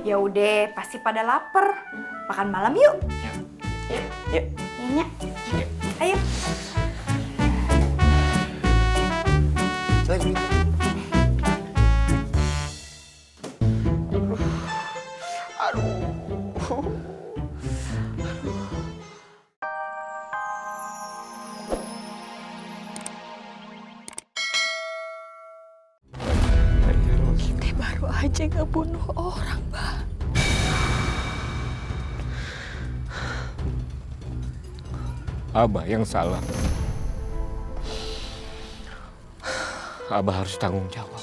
Ya udah, pasti pada lapar. Makan malam yuk. Yuk. Iya. Ayo. Selain Kita baru aja ngebunuh orang, Mbak. Abah yang salah. Abah harus tanggung jawab.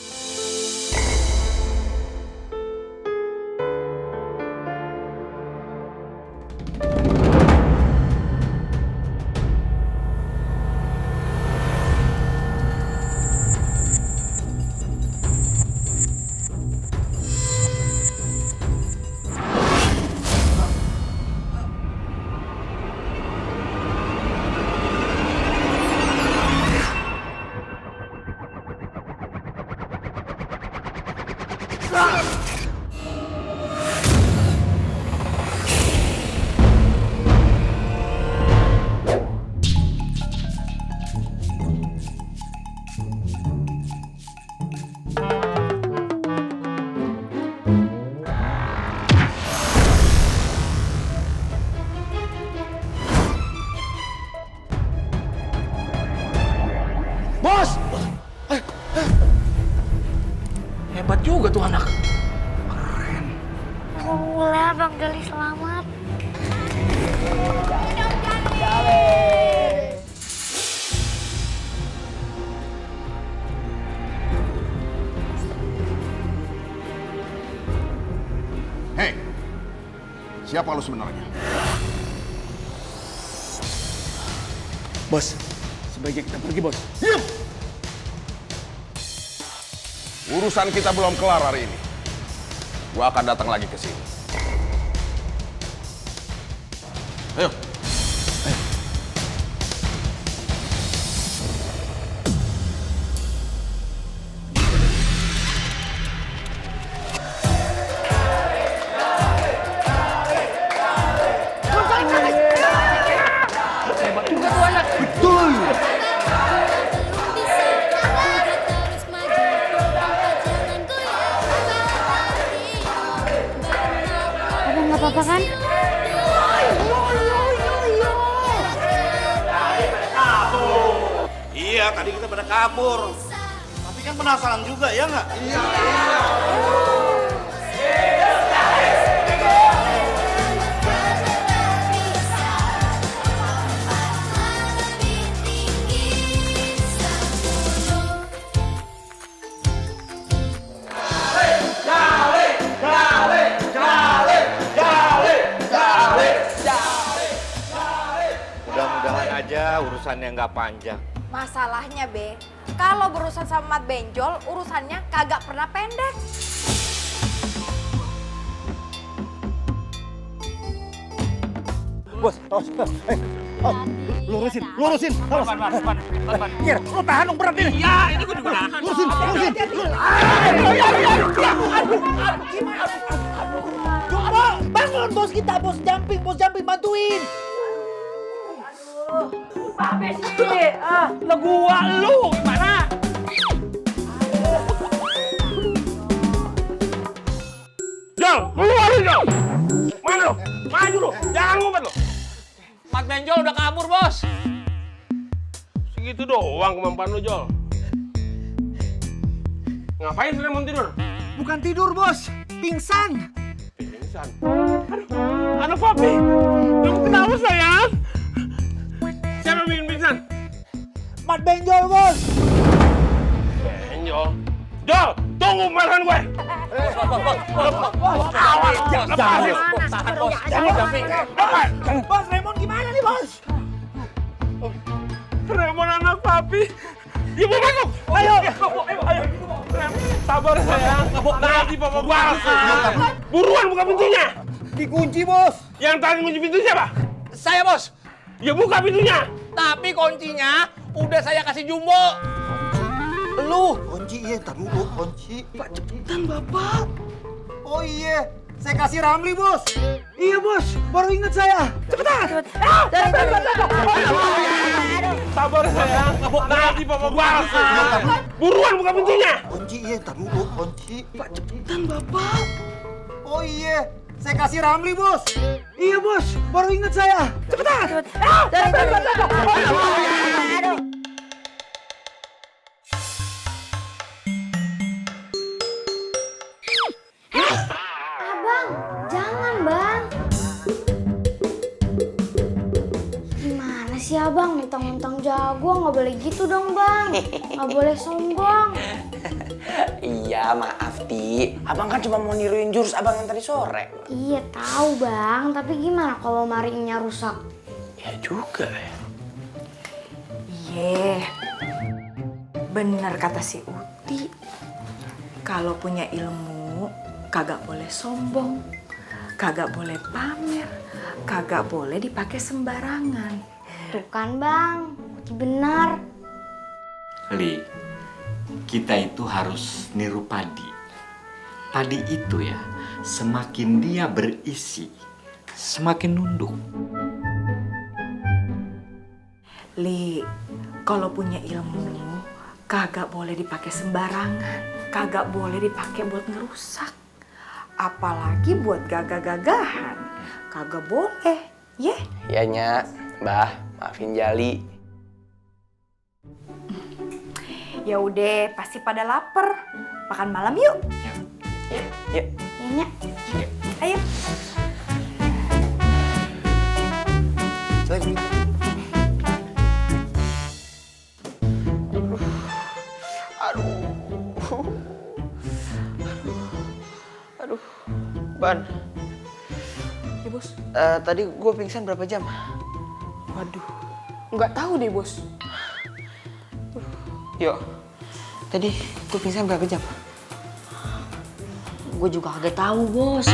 Bos! Hebat juga tuh anak. Alhamdulillah Bang Jali selamat. Hei, siapa lu sebenarnya? Bos, sebaiknya kita pergi, Bos. Diam! Urusan kita belum kelar hari ini. Gua akan datang lagi ke sini. Ayo. Abang nggak apa-apa kan? Iya, tadi kita pada kabur. Tapi kan penasaran juga, ya nggak? Iya. Mudah-mudahan aja urusannya nggak panjang. Masalahnya, Be, kalau berurusan sama Mat Benjol, urusannya kagak pernah pendek. Bos, lurusin. Kir, lu tahan dong berat ini. Iya, ini gue juga nahan. Lurusin. Jumbo, bangun bos kita, bos jumping, bantuin. Babe sih, Lah gua lu gimana? Jol, keluarin Jol! Mana lo? Maju lo! Jangan ngumpet lo! Mat Benjol udah kabur, Bos. Segitu doang kemampuan lo, Jol. Ngapain si Lemon tidur? Bukan tidur bos, pingsan. Pingsan. Aduh, Papi! Kamu kenapa, sayang? Siapa yang bikin pingsan? Mat Benjol bos. Benjol. Jol, tunggu pembahasan gue! Bos, Raymond gimana nih bos? Remon anak Papi! Ibu masuk! Ayo! Sabar sayang! Nanti Papa balas! Buruan buka pintunya! Dikunci bos. Yang tadi kunci pintu siapa? Saya, Bos. Ya buka pintunya! Tapi kuncinya udah saya kasih Jumbo. Lu kunci iya, ntar dulu kunci. Pak cepetan bapak. Oh iya, Saya kasih Ramli, Bos. Iya, Bos. Baru ingat saya. Cepetan. Sabar sayang. Nanti papa balas. Buruan buka pintunya. Kunci, iya, ntar dulu, kunci. Pak, cepetan, Bapak. Oh iya, saya kasih Ramli, Bos. Iya, Bos. Baru ingat saya. Cepetan. Abang, jangan bang. Gimana sih abang, mentang-mentang jago, nggak boleh gitu dong bang. Nggak boleh sombong. Iya, maaf Ti. Abang kan cuma mau niruin jurus abang yang tadi sore. Iya tahu bang, tapi gimana kalau maringnya rusak? Ya juga ya. Iya, bener kata si Uti. Kalau punya ilmu, kagak boleh sombong, kagak boleh pamer, kagak boleh dipakai sembarangan. Tuh kan bang, Uti benar. Li, kita itu harus niru padi. Padi itu ya, semakin dia berisi, semakin nunduk. Li, kalau punya ilmu, kagak boleh dipakai sembarangan, kagak boleh dipakai buat ngerusak. Apalagi buat gagah-gagahan, kagak boleh, ya? Iya, Nyak. Mbah, maafin Jali. Ya udah, pasti pada lapar. Makan malam yuk. Yuk. Ya Nyak. Ayo. Aduh. Ban. Ya bos. Tadi gue pingsan berapa jam? Waduh, nggak tahu deh bos. Yuk. Tadi gue pingsan berapa jam? Gue juga kagak tahu bos.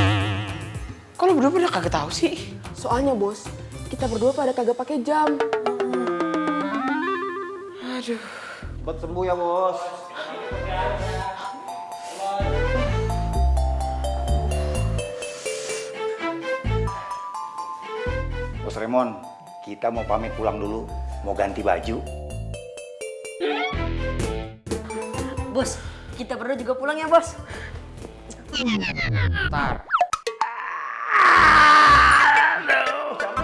Kok lo berdua pada kagak tahu sih? Soalnya bos, kita berdua pada kagak pakai jam. Aduh. Cepat sembuh ya, Bos. Bos Raymond, kita mau pamit pulang dulu, mau ganti baju. Bos, kita berdua juga pulang ya bos. Ntar.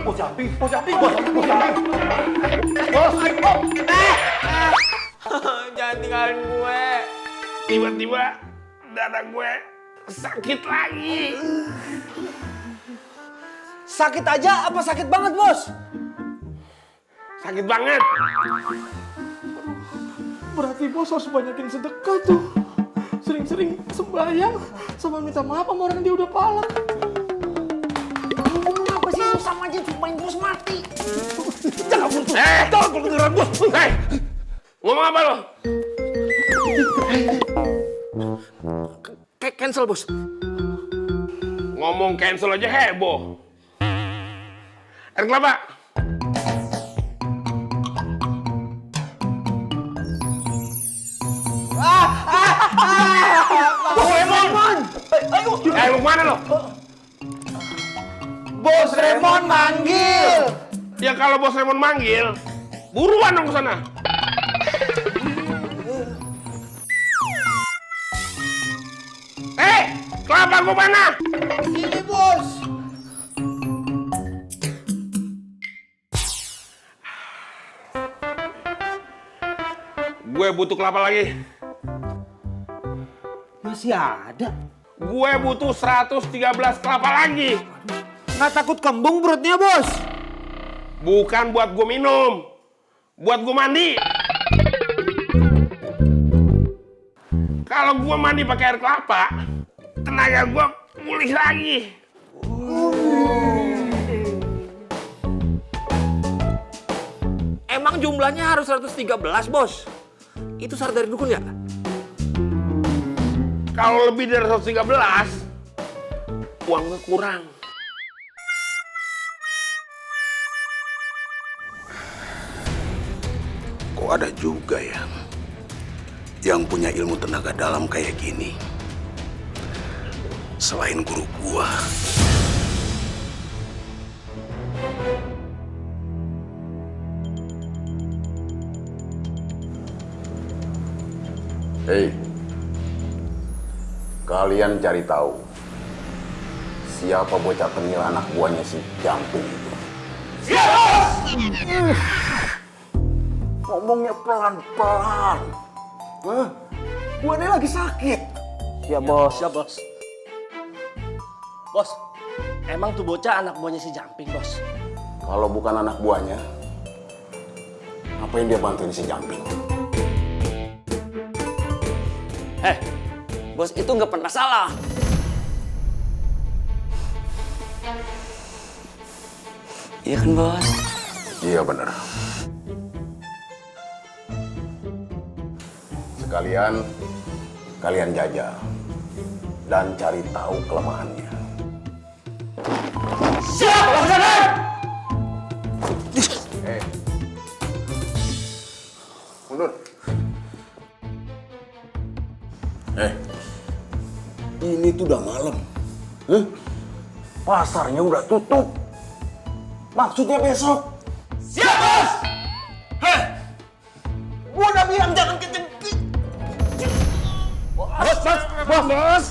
Bos Jamping, Bos Jamping, Bos Jamping, Bos Jamping. Bos, ayo. Jangan tinggalin gue. Tiba-tiba dada gue sakit lagi. Sakit aja apa sakit banget, Bos? Sakit banget. Berarti bos harus banyakin sedekah tuh. Sering-sering sembahyang sama minta maaf sama orang yang dia udah palak. Apa sih lu sama aja cumain terus mati? Jangan kedengeran gue. Hei, ngomong apa lo? Cancel bos. Ngomong cancel aja heboh. Air kelapa. Mau mana lo? Bos Raymond manggil. Ya kalau bos Raymond manggil, buruan dong ke sana. Kelapa gua mana? Ini, Bos. Gue butuh kelapa lagi. Masih ada. Gue butuh 113 kelapa lagi. Nggak takut kembung perutnya, Bos? Bukan buat gue minum, buat gue mandi. Kalau gue mandi pakai air kelapa, tenaga gue pulih lagi. Emang jumlahnya harus 113 bos? Itu syarat dari dukun ya? Kalau lebih dari 113, uangnya kurang. Kok ada juga ya yang punya ilmu tenaga dalam kayak gini. selain guru gua. Hei, kalian cari tahu siapa bocah tengil anak buahnya si Jamping itu. Ngomongnya pelan-pelan. Gua ini lagi sakit. Ya bos. Ya bos. Bos, emang tuh bocah anak buahnya si Jamping bos. Kalau bukan anak buahnya, apa yang dia bantuin si Jamping? Bos itu nggak pernah salah. Iya kan bos? Iya benar. Sekalian kalian jajal dan cari tahu kelemahannya. Siap, Laksanakan! Mundur. Ini tuh udah malam. Pasarnya udah tutup. Maksudnya besok. Siap, bos! Gua udah bilang jangan kenceng. Bos!